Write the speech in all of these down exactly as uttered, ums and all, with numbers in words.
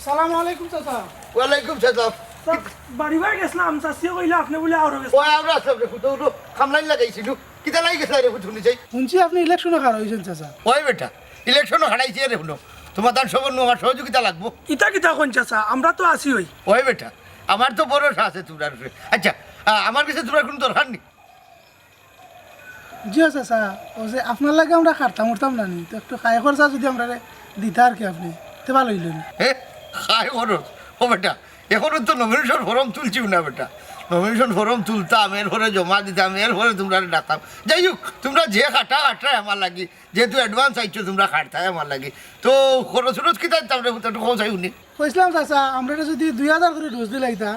সালাম আলাইকুম চাচা। ওয়ালাইকুম সালাম। চাচা, বাড়ি বাড়ি গেছিলাম, চাচিয়ে কইলা আপনে বুলে আওরো গেছলা। ওই আওরো আসলাম রে পুত, ওরো খামলাইন লাগাইছিল। কিতা লাগি গেছলা রে পুত, হুনি যাই? হুনছি আপনে ইলেকশনো খাড়া অইছইন চাচা। ওই বেটা, ইলেকশনো খাড়াইছি রে, হুনো। তুমার তান সবর নু আমার সহযোগিতা লাগবো। ইতা কিতা কইন চাচা, আমরা তো আছি ওই। ওই বেটা, আমার তো ভরসা আছে তুমরার উপরে। আচ্ছা, আ, আমার গেছে তুমরার কুনু দরকার নি। জি ও চাচা, ও যে আপনার লাগি আমরা খাটতাম উঠতাম না নি, তো একটু খাই খরচা যদি আমরারে দিতা আর কি আপনে, তে ভালা অইলো নি। এ, খাই খরচ? ও বেটা, এখনো তো নমিনেশন ফর্ম তুলছিউ না বেটা। নমিনেশন ফর্ম তুলতাম, এরপরে জমা দিতাম, এরপরে তুমরারে ডাকতাম। যাই হোক, তুমরা যে খাটা খাটরায় আমার লাগি, যেহেতু অ্যাডভান্স আইছো তুমরা খাটতায় আমার লাগি, তো খরচ উরচ কিতা দিতাম রে, একটু কও চাই হুনি। কইছিলাম চাচা, আমরারে যদি দুই হাজার করি ডোজ দিলাইতা,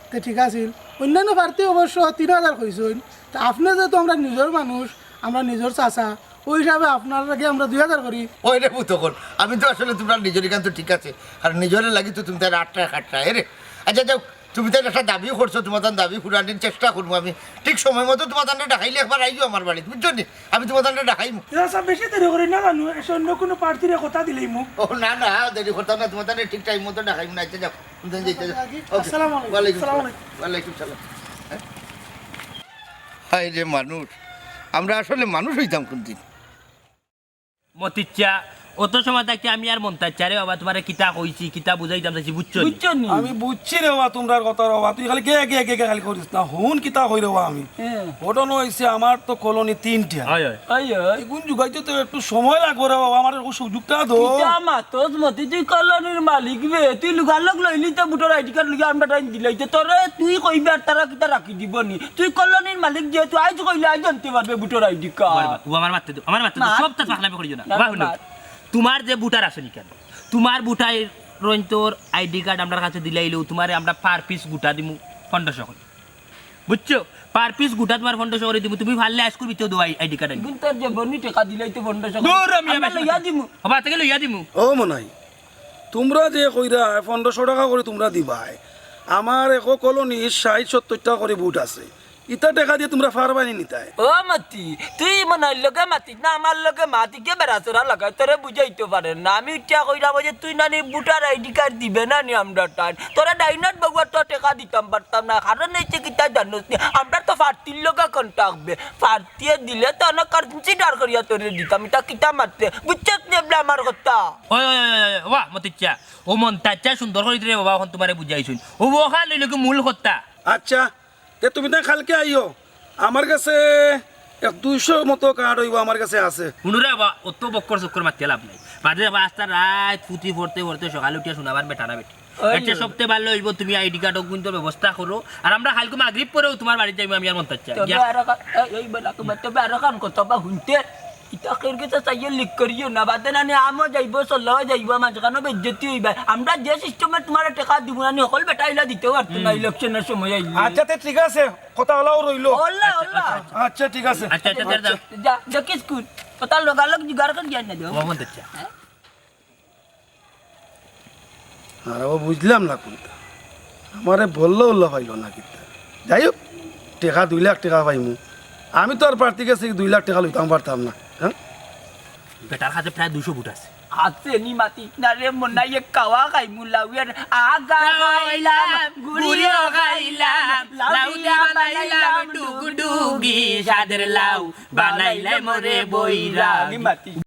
তে ঠিক আছিল। অন্যান্য প্রার্থী অবশ্য তিন হাজার কইছইন। তে আপনে যেহেতু আমরার নিজর মানুষ, আমরার নিজর চাচা, ওই হিসাবে আপনার লাগি আমরা দুই হাজার করি। ওই রে পুত অকল, আমি তো আসলে তুমরার নিজর, ইখান তো ঠিক আছে, আর নিজর লাগি তো তুমি তাইন আটটা খাটরা, এ রে। আচ্ছা যাও, তুমি তাইন একটা দাবি করছো, তুমার তান দাবি পুরানির চেষ্টা করমু আমি। ঠিক সময় মতো তুমার তানরে ডাকাইলে একবার আইও আমার বাড়িত, বুঝছো নি? আমি তুমার তানরে ডাকাইমু। চাচা, বেশি দেরি করি না জানো, এসে অন্য কুনু প্রার্থীরে কথা দিলাইমু। ও না, না, দেরি করতাম না, তুমার তানরে ঠিক টাইম মতো ডাকাইমু না, আচ্ছা যাও। তুমি যাইতে যাও। ওকে। আসসালামু আলাইকুম। ওয়ালাইকুম আসসালামু আসসালাম। আলাইকুম। ওয়ালাইকুম সালাম। হ্যাঁ? হায় রে মানুষ, আমরা আসলে মানুষ অইতাম কুনদিন? মতিচ্চা, অত সময় থাকি আমি আর মন্তাচ্চা রে বাবা, তুমারে কিতা কইছি, কিতা বুঝাইতাম চাইছি, বুঝছো নি? বুঝছো নি? আমি বুঝছি রে বাবা তুমরার কথা রে বাবা, তুই খালি গে গে গে গে খালি করিস না, হুন কিতা কই রে বাবা আমি। হ্যাঁ। ঘটনা অইছে আমার তো কলোনি তিনটা। হয়, হয়। হয়, হয়। এগুন জুগাইতে তো একটু সময় লাগবো রে বাবা, আমারে একটু সুযোগটা দেও। কিতা মাতস মতি, তুই কলোনির মালিক বে, তুই লুগার লগ লইলি তো ভোটার আইডি কার্ড লইয়া আমরা টাইম দিলাই তো, তোরে তুই কইবে আর তারা কিতা রাখি দিব নি? তুই কলোনির মালিক যেহেতু আইজ কইলে আইজ আনতে পারবে ভোটার আইডি কার্ড। ও আমার মাততে দেও, আমার মাততে দেও, মাত। সব তার পাকলামি করিও না। না, বাবা, না, হুনো। মাত। তুমার যে ভোটার আছে নি কেন, তুমার ভোটার রইন্তর আইডি কার্ড আমরার কাছে দিলাইলেও তুমারে আমরা per piece গুটা দিমু পনেরোশো করি। বুঝছো? Per piece গুটা তুমার পনেরোশো করি দিমু। তুমি পারলে আইজকুর ভিতরে দেও আই-, আইডি কার্ড আনি। কিন্তু তোর যে বনি টেকা দিলাই তো পনেরোশো করি। দূর, আমি আমরা আবার লইয়া দিমু। হবা, থেকে লইয়া দিমু। ও মনাই, তুমরা যে কইরায় পনেরোশো টেকা করি তুমরা দিবায়, আমার একো কলোনির ষাইট সত্তইরটা করি ভোট আছে। ইতা টেকা দিয়া তুমরা পারবায়নি নিতায়? ও মতি, তুই মনাইর লগে মাতিস না, আমার লগে মাতি কে বেড়াচড়া লাগায়, তোরে বুঝাইতো পারে না। আমি ইটা কইরাম যে তুই নানি ভোটার আইডি কার্ড দিবে না নি আমরার টাইম। তোরে ডাইনাত বউয়ার তো টেকা দিতাম পারতাম না, কারণ অইছে কিতা জানোস নি, আমরার তো প্রার্থীর লগে কন্টাক্ট বে। প্রার্থীয়ে দিলে তো অনেক কনসিডার করিয়া তোরে দিতাম, ইটা কিতা মাতরে? বুঝছস নি এবলা আমার কথা? ওই, ওই, ওই, ওই, ওই, ওয়া, মতিচ্চা, ও মন্তাচ্চা সুন্দর করি রে বাবা, অখন তুমারে বুঝাইছইন। ও ওখান অইলো কি মূল কথা? আচ্ছা, তে তুমি তাই কালকে আইও, আমার গেছে এক দুইশো মতো কার্ড অইবো, আমার গেছে আছে। হুনো রে বাবা, অত বক্কর চক্কর মাতিয়া লাভ নাই। বাদে বাবা আস্তা রাইত ফুতি পড়তে পড়তে সকালে উঠিয়া শুনাবার বেটা না বেটি। ওই এর চেয়ে রে। সবচেয়ে ভালো অইবো তুমি আইডি কার্ড অগুইন্তর ব্যবস্থা করো, আর আমরা কালকে মাগরিব পরেউ তুমার বাড়িত যাইমু আমি আর মন্তাচ্চা। তবে গিয়া। আরো কা-, এই, এই বেটা, তবে, তবে আরো কান কথা বা হুনতে, ইতা কেউর গেছে চাইয়া লিক করিও না, বাদে নানি আমও যাইবো, চল্লাও যাইবো, মাঝখানো বেইজ্জতি অইবা। আমরা যে সিস্টেমে তুমারে টেকা দিমু নানি, হকল বেটা ইলা দিতেও পারতো না হুম। ইলেকশনের সময় আইলে। আচ্ছা, তে ঠিক আছে, কথা অলাউ রইলো। অলা, অলা। আচ্ছা, ঠিক আছে। আচ্ছা, আচ্ছা, আচ্ছা, আচ্ছা। যা, যা, কিস কুন? কথা লগালগ জুগাড় করি আনি দেও। ও মন্তাচ্চা। হ্যাঁ? আর ও বুঝলাম না কুনটা। আমারে বললো উল্লা পাইলো না কিতা। যাই হোক, টেকা দুই লাখ টেকা পাইমু। আমি তো আর প্রার্থীর গেছে দুই লাখ টেকা লইতাম পারতাম না, হ্যাঁ? বেটার কাছে প্রায় দুইশো ভোট আছে। আছে নি মাতিস না রে, মনাইয়ে কাওয়া খাইমু লাউয়ের আগা খাইলাম, গুড়িও খাইলাম, লাউ দিয়া বানাইলাম ডুগডুগি, স্বাদের লাউ বানাইলে মরে বৈরাগী। মাতিস